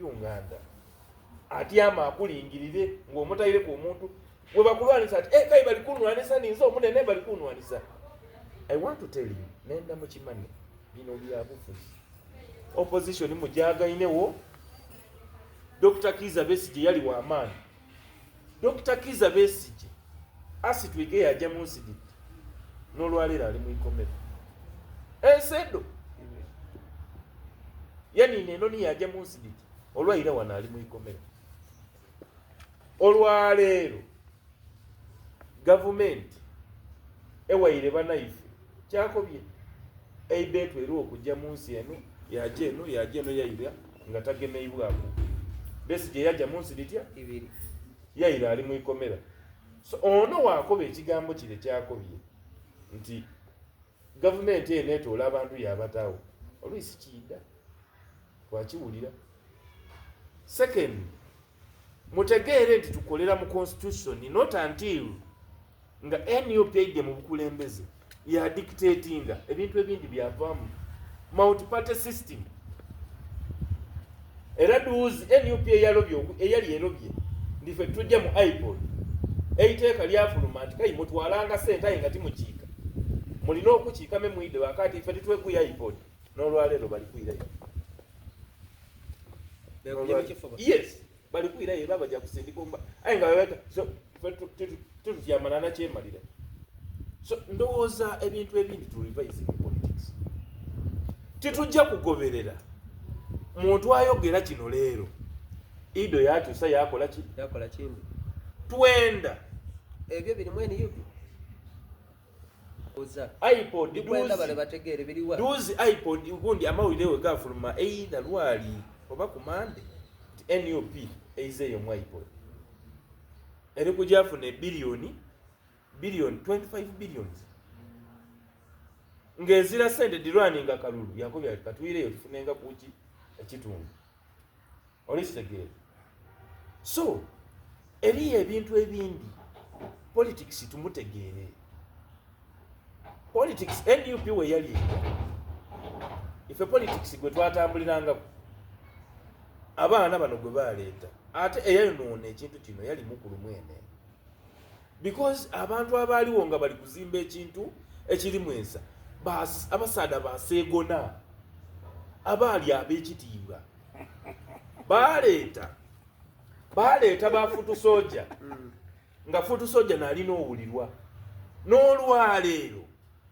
Uganda atyama akulingirire ng'omutaireku omuntu webakulwanisa ati eh, kai bali kunwanisa ninze omunene bali kunwanisa. I want to tell you, nenda mukimane bino byabufuzi. Opposition mujagainewo. Dr. Kiza Besigye yali wa maanyi. Dr. Kiza Besigye asitwike yaja mu nsi didi n'olwaleero ali mu ikomera ensedo yanina enoni yaja mu nsi didi olwaira wano ali mu ikomera olwaleero gavumenti ewaire banaife kyakobye eibeetu era okujja mu nsi eno yaja eno yaja eno yaira nga tagemeibwaku. Besigye yaja mu nsi litya? Ibiri. Yaira ali mu ikomera. So ono waakoba ekigambo kire kyakobye nti gavumenti eno etoola abantu yabataawo olwisi kiida twakiwulira. Second, mutegeere nti tukolera mu constitution not until nga nup eidye mu bukulembeze ya dictatinga ebintu ebindi byavaamu multiparty system era duuzi nup eyalobye eyali erobye nti fe tujja mu ipod eiteeka lyafuluma nti kai mutwalanga sente aye nga timukiika mulina okukiika me mwide wakati ife titweguya ipod n'olwaleero bali kwirayo. Yes, bali kwirayo era bajja kusindika omuba aye nga bebeta so tututyamana nakyemalira. So ndowooza ebintu ebindi tu revising politics. Titujja kugoberera muntu ayogera kino leero ido yakyusa yakola ki yakola kindi twenda ebyo birimu NUP ipod duzi ipod gundi amawulire we gafuluma either lwali oba ku mande nti nup eizeeyo mu ipod eri kujafuna ebiliyoni biliyoni 25 billions ng'ezira sente dirwaninga kalulu yakobya katwireyo tufunenga kuki ekitundu Olikitegeera? So eriyo ebintu ebindi politics tumutegeere. Politics NUP we yali ife politics gwe twatambulirangako abaana bano gwe baleeta ate eyayonoona ekintu kino yali mukulu mwene because abantu abaaliwo nga bali kuzimba ekintu ekirimu ensa abasaadha baseegona abaali ab'ekitiibwa baleeta baleeta ba futu soja nga futu soja nalina owulirwa n'olwaleero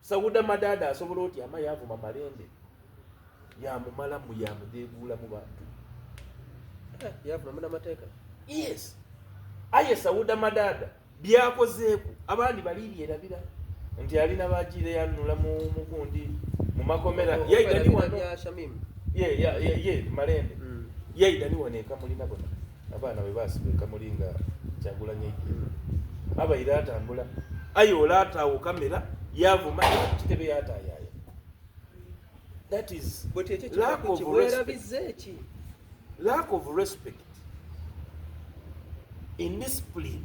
sauda madaada asobola oti ama yavuma malende yamumalamu yamudeeguula mu bantu eh, yavuma munamateeka yes aye sauda madaada byakozeeku abandi balibyerabira nti alina bagiire yanunula mu mugundi mu makomera yaida ni wano ye ye ye malende mm. yaida ni wano ekamuli nabona abaana bwe basiba ekamuli nga kyagulanyi mm. abaire atambula aye olaataawo kamera yavuma kitebe yatayaya that is lack of respect lack of respect indiscipline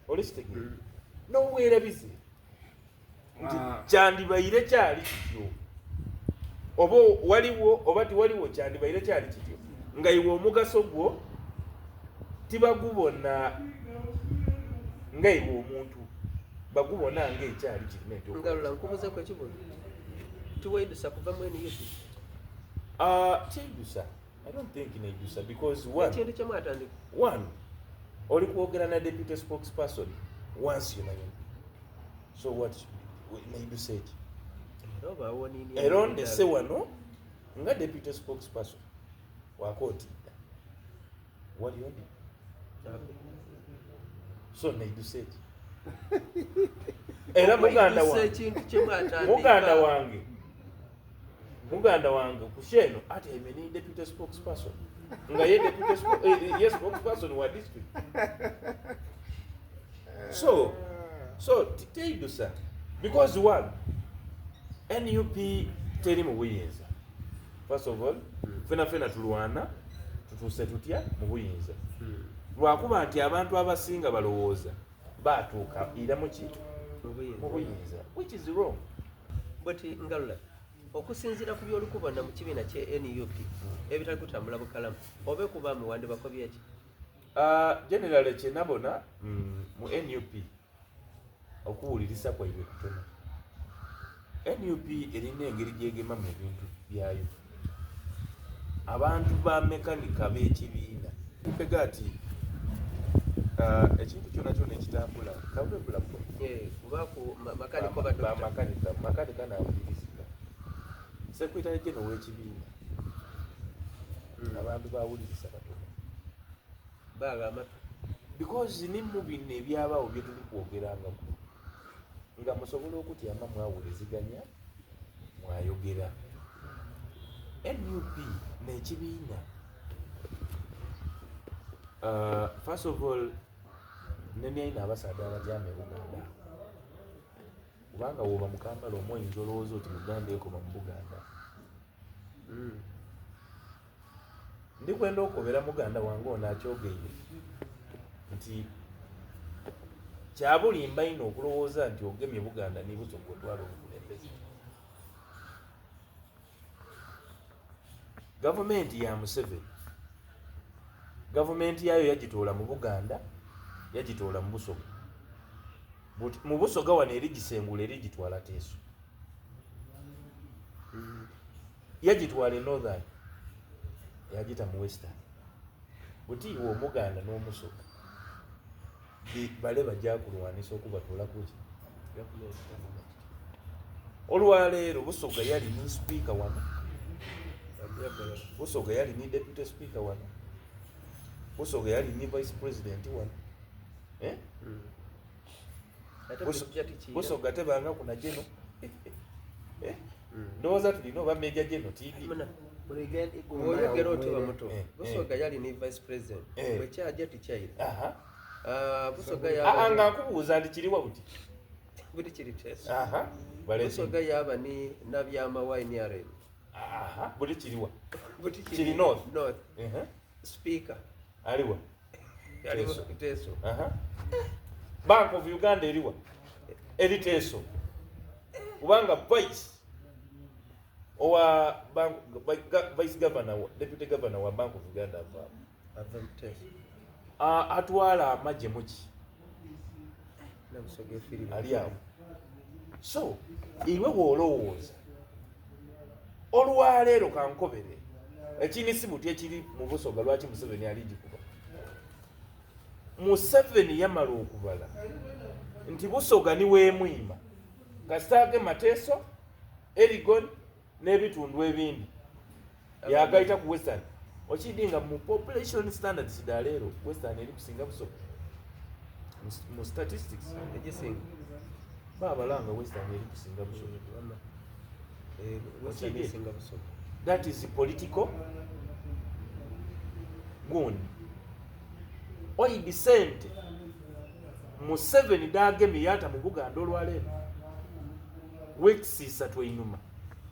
olikitegeera mm. n'obwerabize nti ah. kyandibaire kyali kityo oba waliwo oba tiwaliwo kyandibaire kyali kityo nga iwe omugaso gwo tibagubona nga iwe omuntu bagubona nga ekyali kirina ekyokulala nkubuzeku ekibuzo tiweidusa kuva mu nup ah, kyeidusa I don't think neidusa because one ekintu kyemwatandika one oli kwogera na deputy spokesperson once yona yona so what neidusa eki era ondese wano nga deputy spokesperson wakooti dda wali ondi so neidusa eki era muganda wange muganda wange muganda wange kusheno ati aime ni deputy spokesperson nga ye deputy eh, eh, ye spokesperson wa district so so teidusa because one nup teri mu buyinza first of all fena fena tulwana tutuuse tutya mu buyinza hmm. lwakuba nti abantu abasinga balowooza batuuka ira muki mu buyinza which is wrong but ngalula. Okusinziira ku by'oli kubona mu kibiina kye nup ebitali kutambula bukalamu, obe ku baami wandibakobye ki? Ah, generally kyenabona mu nup okuwulirisa kwaibwe kutono. Nup erina engeri gyegemamu ebintu byayo. Abantu ba mekanika b'ekibiina mpega ati ah, ekintu kyona kyona ekitambula kabube bulamu eh, bamakanika makanika nawulirizika sekwitale geno w'ekibiina abantu bawulirisa batono Baagha amatu. Because ni mu bino ebyabaawo bye tuli kwogerangaku nga musobola okutyama mwawuliziganya mwayogera. Nup n'ekibiina uh, first of all nnenia inho abasaadha abatyama e Buganda agho kubanga woba mu Kampala omwo oyinza olowooza oti Uganda ekoma mu Buganda. Mm. Ndi kwenda okobera muganda wange ono akyogeire nti kyabulimba inho okulowooza nti ogemye Buganda ni Busoga otwale obukulembeze. Gavumenti ya Museveni, gavumenti yaayo yagitoola mu Buganda, yagitoola mu Busoga. Mu Busoga wano erigisengula erigitwala Teeso. Yagitwala e Northern yagita mu Western. Buti iwe Omuganda n'Omusoga bale baja kulwanisa okubatoolaku ki? Olwaleero Busoga yali ni sipiika wano, Busoga yali ni deputy speaker wano, Busoga yali ni vice president wano. Eh? Mm. Busoga tebangaku na geno. Eh? Ndowooza tulina oba Major General tiidi. Bw'oyogera otyo bamuto, Eh, eh. Busoga yali ni vice president Eh. bwe kyaja tikyaira. Aha. Ah, Busoga Ah, ah, yaba nga nkubuuza nti kiriwa buti. buli kiri Teso. Aha. Baleeti. Busoga yaba ni Nabyama wa NRM. Aha, buli kiriwa. Buti Kiri north. North. Ehe. Speaker. Aliwa. Aliwa Teso. Teso. Aha. Bank of Uganda eriwa. Eri Teso. Kubanga vice owa bank, vice governor, deputy governor wa Bank of Uganda avaamu. Ava mu Teso. Atwala amagye muki? Nabusoga efiri. Ali awo. So, iwe bw'olowooza olwaleero kankobere ekinisi buti ekiri mu Busoga lwaki Museveni aligikuba. Museveni yamala okubala nti Busoga ni weemwima kasita agema Teso, Elgon n'ebitundu ebindi yagaita ku Western. Okidi nga mu population standards dha leero Western eri kusinga Busoga mu statistics egisinga babala nga Western eri kusinga Busoga. Eh, Western Okidi? esinga Busoga. That is political gundi. Oidi sente Museveni dagemye yata mu Buganda olwaleero weeks isatu einhuma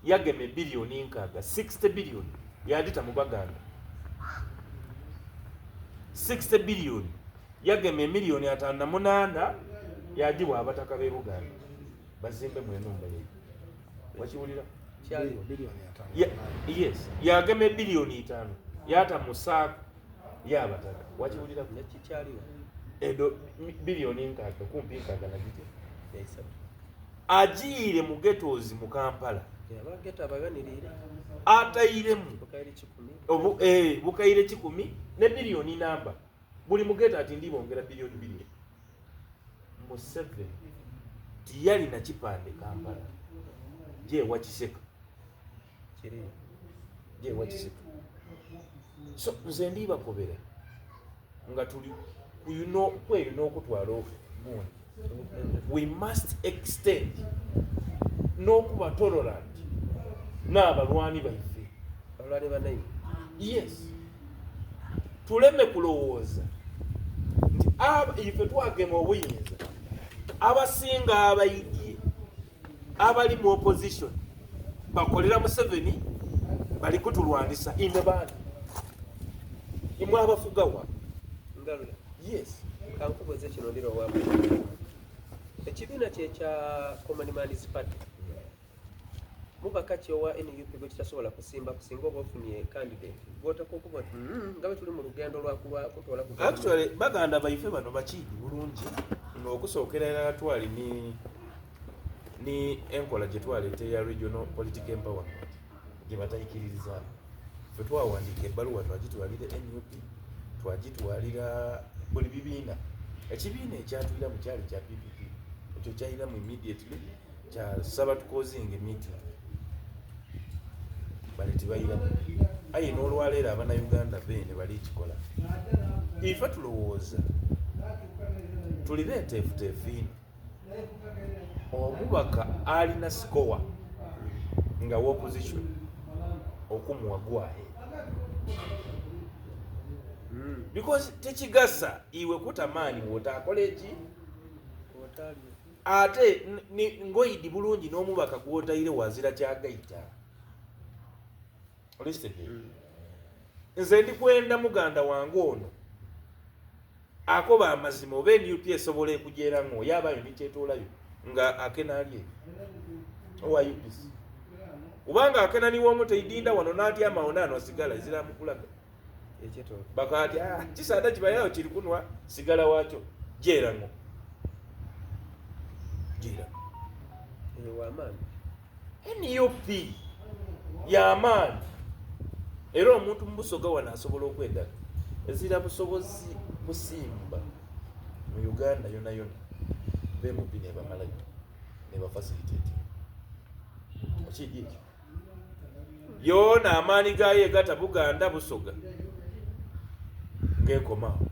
yagema ebiliyoni nkaaga 60 billion yadita mu Baganda 60 billion yagema emiliyoni 58 yagiwa abataka b'e Buganda bazimbemu enumba yaibwe. Wakiwulira? Kyali. Yes, yagema ebiliyoni 5 yata mu saako y'abataka. Wakiwulira? Nekikyaliwo. Edo biliyoni nkaaga kumpi nkaaga na gitya. Esatu. Agiire mu ghettos mu Kampala. Abaghetto abaganiriire. Atairemu. Bukaire 10. Obu, bukaire 10 ne biliyoni namba. Buli mu ghetto ati ndibongera biliyoni biliyoni. Museveni tiyalina kipande Kampala. Je wakiseka. Kiri. Je wakiseka. So nze ndibakobera nga tuli kuyino kweyino okutwala gundi. We must extend n'okuba tolerant n'abalwani baife. Abalwani banaimwe. Yes. Tuleme kulowooza nti ife twagema obuyinza abasinga abaidye abali mu opposition bakolera Museveni bali kutulwanisa imwe baani imwe abafugawa. Ngalula. Yes. Kankubuuze kino ndira owamu. Ekibiina kye kya Common Man's Party. Mubaka ki owa nup gwekitasobola kusimba kusinga oba ofunye candidate gwotaka okuba oti mm, nga bwe tuli mu lugendo lwa kutoola ku Actually baganda baife bano bakiidi bulungi ng'okusookera irala twali ni ni enkola gye twaleeta eya regional political empowerment gye bataikiririzaamu. Ffe twawandiika ebbaluwa twagitwalira nup, twagitwalira buli bibiina. Ekibiina ekyatwiramu kyali kya PPP, ekyo kyairamu immediately kyasaba tukozinge meeting bale tibairamu. Aye n'olwaleero abanauganda beene bali kikola. Ife tulowooza tuli beeteefuteefu inho. Omubaka alina sikowa nga wa opposition okumuwa go ahead. Because tekigasa iwe kuta maani bw'otakola eki ate ngoidi bulungi n'omubaka gw'otaire wazira kyagaita. Olekitegeera? Nze ndi kwenda muganda wange ono akoba amazima oba NUP esobola ekujeera ngo yabayo nikyetoolayo nga akena ali eyo owa UPC kubanga akena niwe omuteidinda wano n'atyama awo naano sigala ezira mukulaga bakati ah, kisaada kibayawo kiri kunwa sigala wakyo jeerango jeera NUP y'amaanyi era omuntu mu Busoga wano asobola okwegatta ezira busobozi busimba mu Uganda yona yona BMP nebamalayo nebafacilitate okidi ekyo yoona amaanyi gaayo egata Buganda Busoga ng'ekomaawo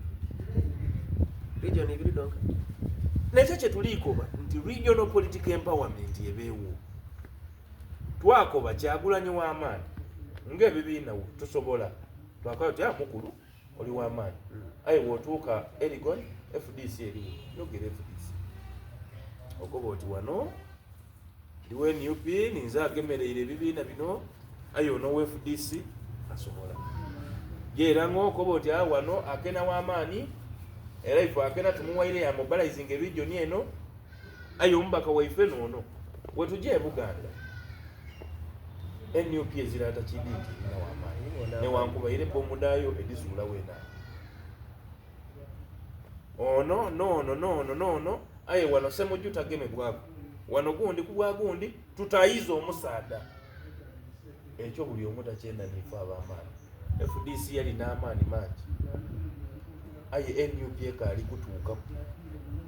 region ibiri donka nekyo kyetuliikoba nti regional political empowerment ebeewo. Twakoba Kyagulanyi w'amaanyi ng'ebibiina tusobola twakoba ti mukulu oli w'amaanyi aye bw'otuuka Elgon FDC eriwo yogera FDC okoba oti wano ndiwo NUP ninze agemereire ebibiina bino aye ono owa FDC asobola jeera ng'okoba oti ah, wano akena w'amaanyi era ifo akena tumuwaire ya mobilizing region eno aye omubaka waife noono wetujja e Buganda NUP eziraata kidi nti erina w'amaanyi newankubaire bomu daayo edizuula weena ono noono noono noono aye wano Ssemujju tagemebwako wano gundi ku bwa gundi tutayiza omusaada ekyo buli omu takyenda nife ab'amaanyi FDC yalina amaanyi mangi aye NUP ekaali kutuuka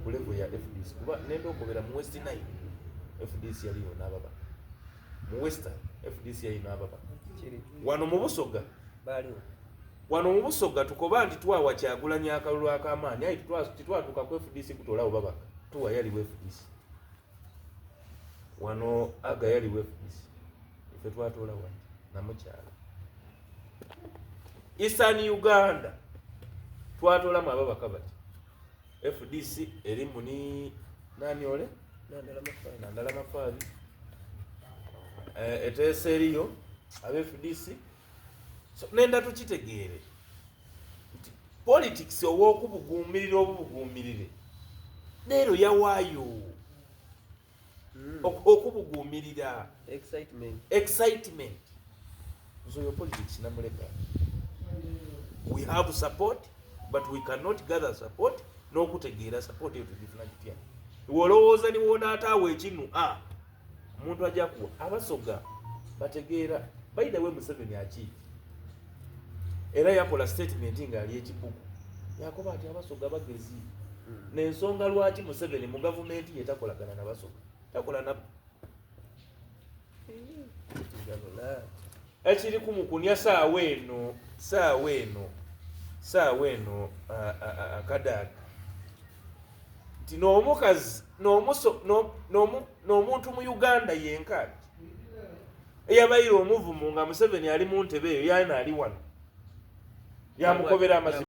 ku level ya FDC kuba nenda okobera mu West Nile FDC yaliyo n'ababaka mu Western FDC yaliyo n'ababaka wano mu Busoga wano mu Busoga tukoba nti twawa Kyagulanyi akalulu ak'amaanyi aye titwatuuka ku FDC kutoolawo babaka tuwa yaliwo FDC wano aga yaliwo FDC ife twatoola wano namukyalo Eastern Uganda twatoolamu ababaka bati FDC erimu ni nani ole Nandala Mafaabi eteesa eriyo aba FDC so, nenda tukitegeere nti politics ow'okubuguumirira obubuguumirire leero yawaayo okubuguumirira excitement excitement nze oyo politics namuleka we have support but we cannot gather support n'okutegeera support eyo tugifuna tutya wolowooza ni wonaataawo ekinu a omuntu ajja kuwa abasoga bategeera by the way Museveni akiiki era yakola statement ng'ali ekibugu yakoba ati abasoga bagezi n'ensonga lwaki Museveni mu gavumenti ye takolagana na basoga takola nabo ekiri kumukunya saawa eno saawa eno saawa eno akadaaga nti n'omukazi n'omuntu mu Uganda yenka eyabaire omuvumu nga Museveni ali mu ntebe eyo yaana ali wano yamukobera amazima.